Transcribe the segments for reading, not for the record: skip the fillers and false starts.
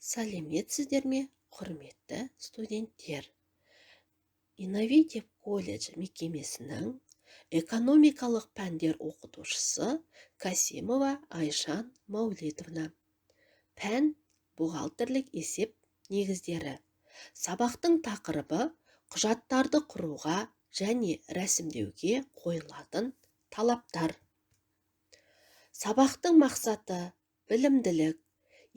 Сәлеметсіздер ме, құрметті студенттер! Инновитив колледж мекемесінің экономикалық пәндер оқытушысы Касимова Айжан Маулетовна. Пән: бухгалтерлік есеп негіздері. Сабақтың тақырыбы: құжаттарды құруға және рәсімдеуге қойылатын талаптар. Сабақтың мақсаты: білімділік,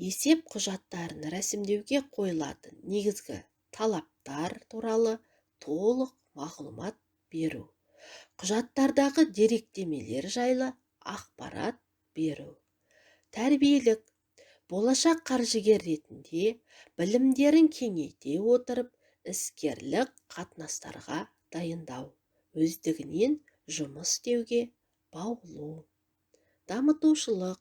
есеп құжаттарын рәсімдеуге қойылатын негізгі талаптар туралы толық мағлұмат беру, құжаттардағы деректемелер жайлы ақпарат беру. Тәрбиелік: болашақ қаржыгер ретінде білімдерін кеңейте отырып, іскерлік қатынастарға дайындау, өздігінен жұмыс істеуге баулу. Дамытушылық: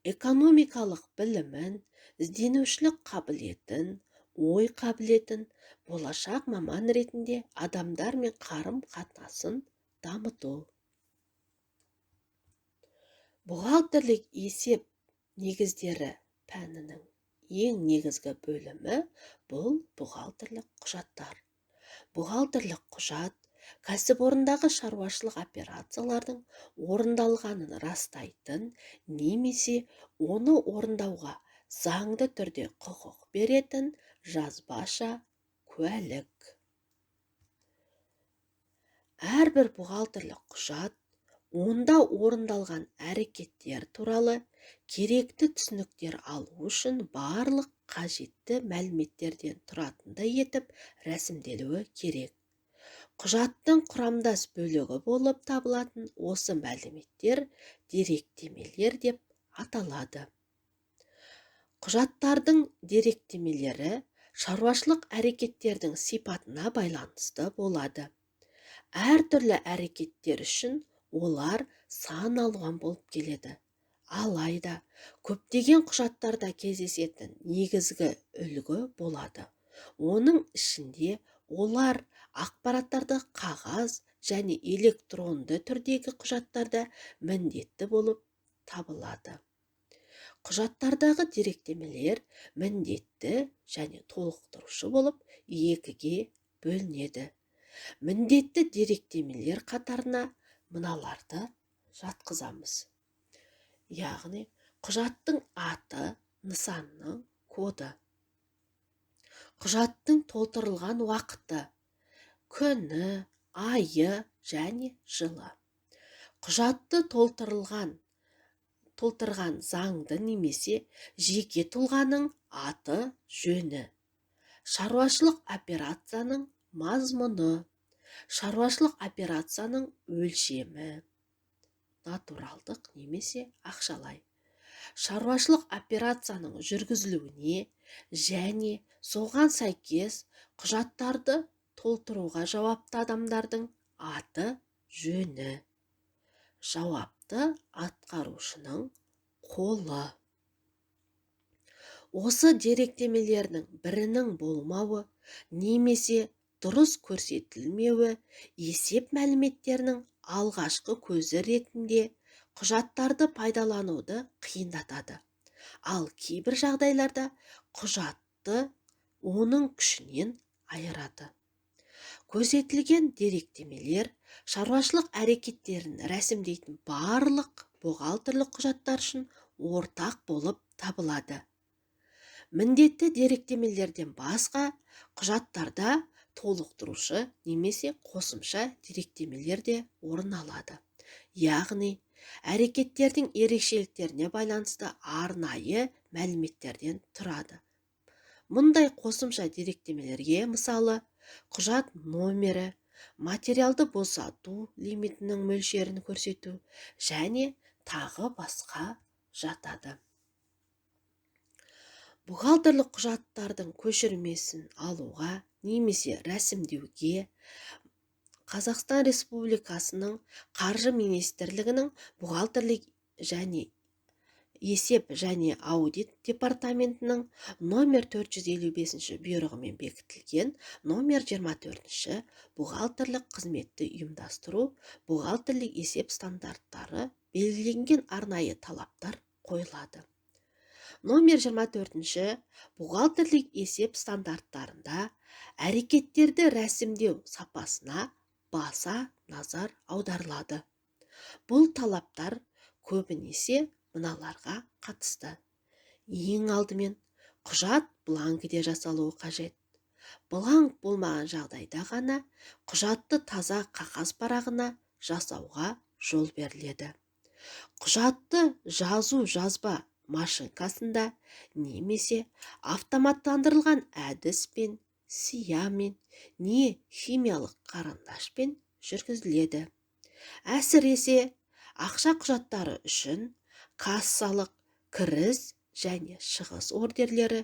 экономикалық білімін, ізденушілік қабілетін, ой қабілетін, болашақ маман ретінде адамдармен қарым-қатынасын дамыту. Бухгалтерлік есеп негіздері пәнінің ең негізгі бөлімі бұл бухгалтерлік құжаттар. Бухгалтерлік құжат – кәсіпорындағы шаруашылық операциялардың орындалғанын растайтын немесе оны орындауға заңды түрде құқық беретін жазбаша куәлік. Әрбір бухгалтерлік құжат онда орындалған әрекеттер туралы керекті түсініктер алу үшін барлық қажетті мәліметтерден тұратындай етіп рәсімделуі керек. Құжаттың құрамдас бөлігі болып табылатын осы мәліметтер деректемелер деп аталады. Құжаттардың деректемелері шаруашылық әрекеттердің сипатына байланысты болады. Әртүрлі әрекеттер үшін олар сан алуан болып келеді. Алайда көптеген құжаттарда кездесетін негізгі үлгі болады. Оның ішінде олар ақпараттарды қағаз және электронды түрдегі құжаттарда міндетті болып табылады. Құжаттардағы деректемелер міндетті және толықтырушы болып екіге бөлінеді. Міндетті деректемелер қатарына мыналарды жатқызамыз. Яғни құжаттың аты, нысанның коды, құжаттың толтырылған уақыты, күні, айы және жылы, құжатты толтырған заңды немесе жеке тұлғаның аты жөні, шаруашылық операцияның мазмұны, шаруашылық операцияның өлшемі, натуралдық немесе ақшалай, шаруашылық операцияның жүргізілуіне және соған сәйкес құжаттарды толтыруға жауапты адамдардың аты жөні, жауапты атқарушының қолы. Осы деректемелердің бірінің болмауы немесе дұрыс көрсетілмеуі есеп мәліметтерінің алғашқы көзі ретінде құжаттарды пайдалануды қиындатады. Ал кейбір жағдайларда құжатты оның күшінен айырады. Көрсетілген деректемелер шаруашылық әрекеттерін рәсімдейтін барлық бухгалтерлік құжаттар үшін ортақ болып табылады. Міндетті деректемелерден басқа құжаттарда толықтырушы немесе қосымша деректемелер де орын алады. Яғни әрекеттердің ерекшеліктеріне байланысты арнайы мәліметтерден тұрады. Мұндай қосымша деректемелерге мысалы, құжат номері, материалды босату лимитінің мөлшерін көрсету және тағы басқа жатады. Бухгалтерлік құжаттардың көшірмесін алуға немесе рәсімдеуге Қазақстан Республикасының Қаржы министрлігінің бухгалтерлік және есеп және аудит департаментінің номер 455 бұйрығымен бекітілген номер 24 бухгалтерлік қызметті ұйымдастыру, бухгалтерлік есеп стандарттары белгіленген арнайы талаптар қойылады. Номер 24-ші бухгалтерлік есеп стандарттарында әрекеттерді рәсімдеу сапасына баса назар аударылады. Бұл талаптар көбінесе мыналарға қатысты. Ең алдымен құжат бланкіде жасалуы қажет. Бланк болмаған жағдайда ғана құжатты таза қағаз парағына жасауға жол беріледі. Құжатты жазу жазба машинкасында немесе автоматтандырылған әдіспен, сиямен, не химиялық қарындашпен жүргізіледі. Әсіресе ақша құжаттары үшін кассалық кіріс және шығыс ордерлері,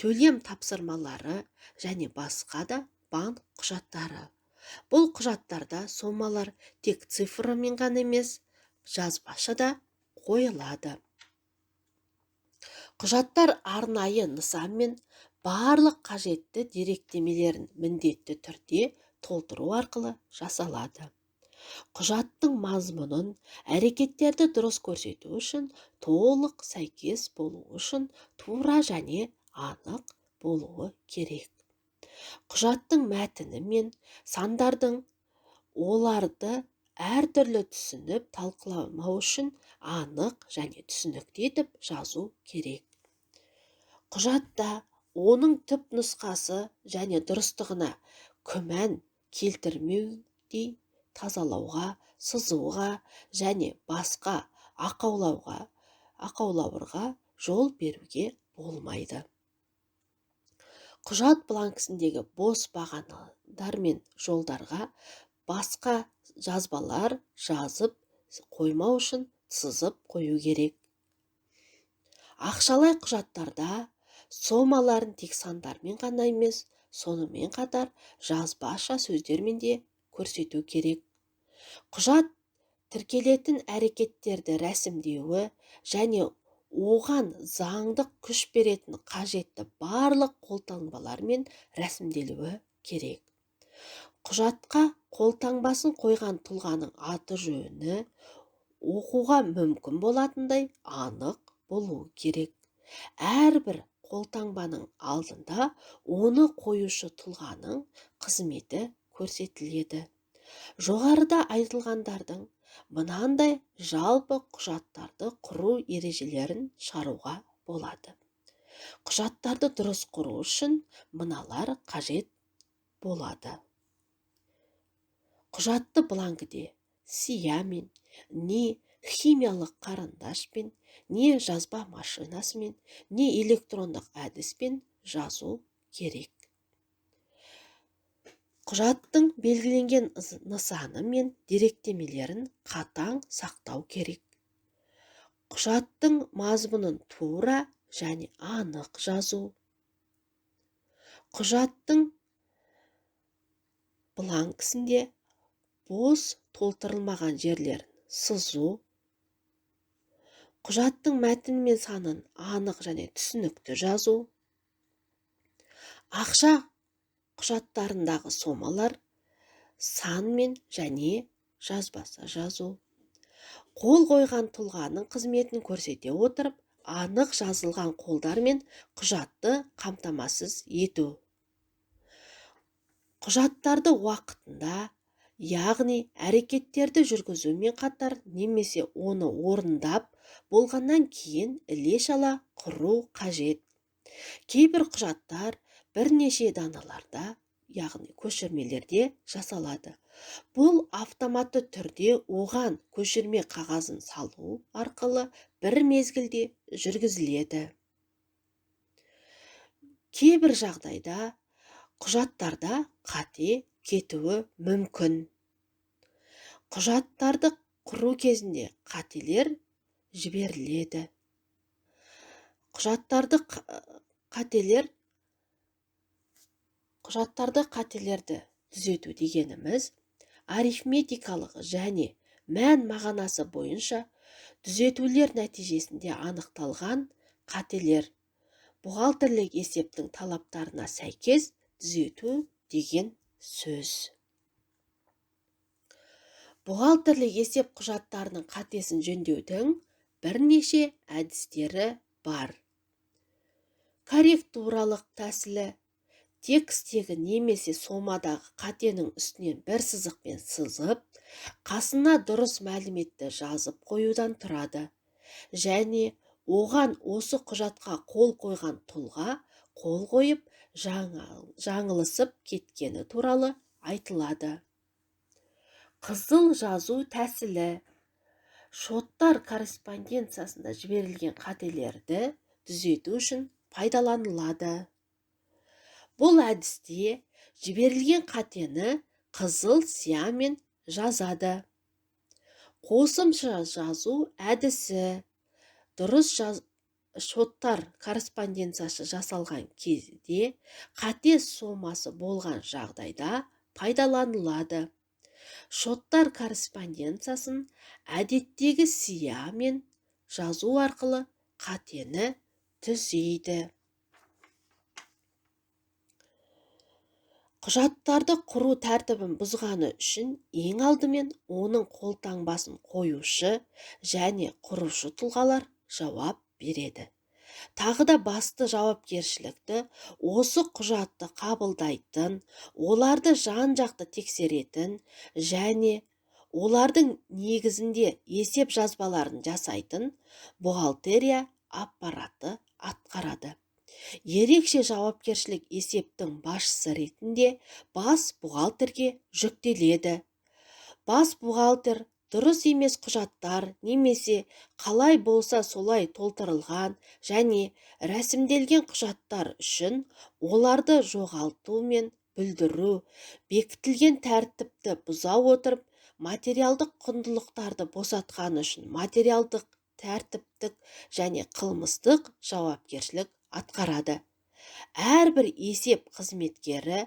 төлем тапсырмалары және басқа да банк құжаттары. Бұл құжаттарда сомалар тек цифрымен ғана емес, жазбаша да қойылады. Құжаттар арнайы нысанмен барлық қажетті деректемелерін міндетті түрде толтыру арқылы жасалады. Құжаттың мазмұнын, әрекеттерді дұрыс көрсету үшін, толық сәйкес болу үшін тура және анық болуы керек. Құжаттың мәтіні мен сандардың оларды әртүрлі түсініп талқыламау үшін анық және түсінікті етіп жазу керек. Құжатта оның түп нұсқасы және дұрыстығына күмән келтірмеудей тазалауға, сызуға және басқа ақаулауырға жол беруге болмайды. Құжат бланкісіндегі бос бағаналар мен жолдарға басқа жазбалар жазып қоймау үшін сызып қою керек. Ақшалай құжаттарда сомаларын тек сандармен ғана емес, сонымен қатар жазбаша сөздермен де көрсету керек. Құжат тіркелетін әрекеттерді рәсімдеуі және оған заңдық күш беретін қажетті барлық қолтаңбалармен рәсімделуі керек. Құжатқа қолтаңбасын қойған тұлғаның аты жөні оқуға мүмкін болатындай анық болуы керек. Әрбір қолтаңбаның алдында оны қоюшы тұлғаның қызметі көрсетіледі. Жоғарыда айтылғандардың мынандай жалпы құжаттарды құру ережелерін шығаруға болады. Құжаттарды дұрыс құру үшін мыналар қажет болады. Құжатты бланкіде сиямен, не химиялық қарындашпен, не жазба машинасымен, не электрондық әдіспен жазу керек. Құжаттың белгіленген нысаны мен деректемелерін қатаң сақтау керек. Құжаттың мазмұнын тура және анық жазу. Құжаттың бланкісінде бос толтырылмаған жерлерін сызу. Құжаттың мәтіні мен санын анық және түсінікті жазу. Ақша құжаттарындағы сомалар санмен және жазбаса жазу. Қол қойған тұлғаның қызметін көрсете отырып, анық жазылған қолдармен құжатты қамтамасыз ету. Құжаттарды уақытында, яғни әрекеттерді жүргізумен қатар немесе оны орындап болғаннан кейін іле-шала құру қажет. Кейбір құжаттар бірнеше даналарда, яғни көшірмелерде жасалады. Бұл автоматты түрде оған көшірме қағазын салу арқылы бір мезгілде жүргізіледі. Кейбір жағдайда құжаттарда қате кетуі мүмкін. Құжаттарды құру кезінде қателер жіберіледі. Құжаттарды қателерді түзету дегеніміз арифметикалық және мән мағынасы бойынша түзетулер нәтижесінде анықталған қателер бухгалтерлік есептің талаптарына сәйкес түзету деген сөз. Бухгалтерлік есеп құжаттарының қатесін жөндеудің бірнеше әдістері бар. Корректуралық тәсілі текстегі немесе сомадағы қатенің үстінен бір сызықпен сызып, қасына дұрыс мәліметті жазып қоюдан тұрады. Және оған осы құжатқа қол қойған тұлға қол қойып, жаңылысып кеткені туралы айтылады. Қызыл жазу тәсілі шоттар корреспонденциясында жіберілген қателерді түзету үшін пайдаланылады. Бұл әдісте жіберілген қатені қызыл сиямен жазады. Қосымша жазу әдісі дұрыс шоттар корреспонденциясы жасалған кезде қате сомасы болған жағдайда пайдаланылады. Шоттар корреспонденциясын әдеттегі сиямен жазу арқылы қатені түзейді. Құжаттарды құру тәртібін бұзғаны үшін ең алдымен оның қолтаңбасын қоюшы және құрушы тұлғалар жауап береді. Тағы да басты жауапкершілікті осы құжатты қабылдайтын, оларды жан-жақты тексеретін және олардың негізінде есеп жазбаларын жасайтын бухгалтерия аппараты атқарады. Ерекше жауапкершілік есептің басшысы ретінде бас бухгалтерге жүктеледі. Бас бухгалтер дұрыс емес құжаттар немесе қалай болса солай толтырылған және рәсімделген құжаттар үшін оларды жоғалту мен бүлдіру, бекітілген тәртіпті бұза отырып, материалдық құндылықтарды босатқаны үшін материалдық, тәртіптік және қылмыстық жауапкершілік атқарады. Әрбір есеп қызметкері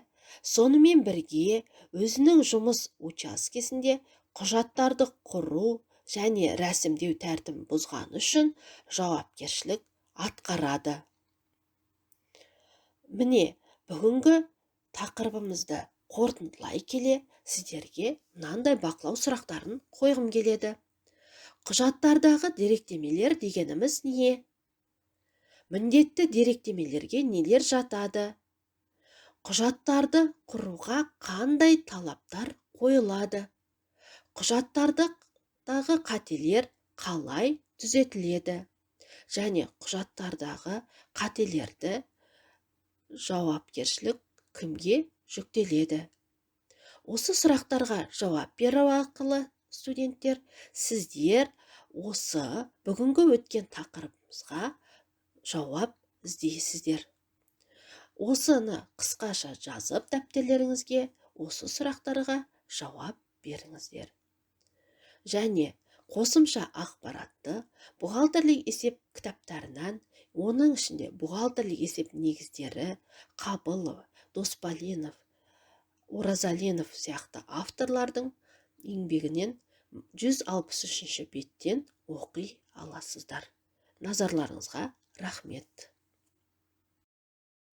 сонымен бірге өзінің жұмыс учаскесінде құжаттарды құру және рәсімдеу тәртібін бұзғаны үшін жауапкершілік атқарады. Міне, бүгінгі тақырыбымызды қорытындылай келе сіздерге мынандай бақылау сұрақтарын қойғым келеді. Құжаттардағы деректемелер дегеніміз не? Міндетті деректемелерге нелер жатады? Құжаттарды құруға қандай талаптар қойылады? Құжаттардағы қателер қалай түзетіледі? Және құжаттардағы қателерді жауапкершілік кімге жүктеледі? Осы сұрақтарға жауап беру арқылы студенттер, сіздер осы бүгінгі өткен тақырыбымызға жауап іздейсіздер. Осыны қысқаша жазып дәптерлеріңізге осы сұрақтарға жауап беріңіздер. Және қосымша ақпаратты бухгалтерлік есеп кітаптарынан, оның ішінде бухгалтерлік есеп негіздері Қабылов, Досбалинов, Оразалинов сияқты авторлардың еңбегінен 163 беттен оқи аласыздар. Назарларыңызға рахмет.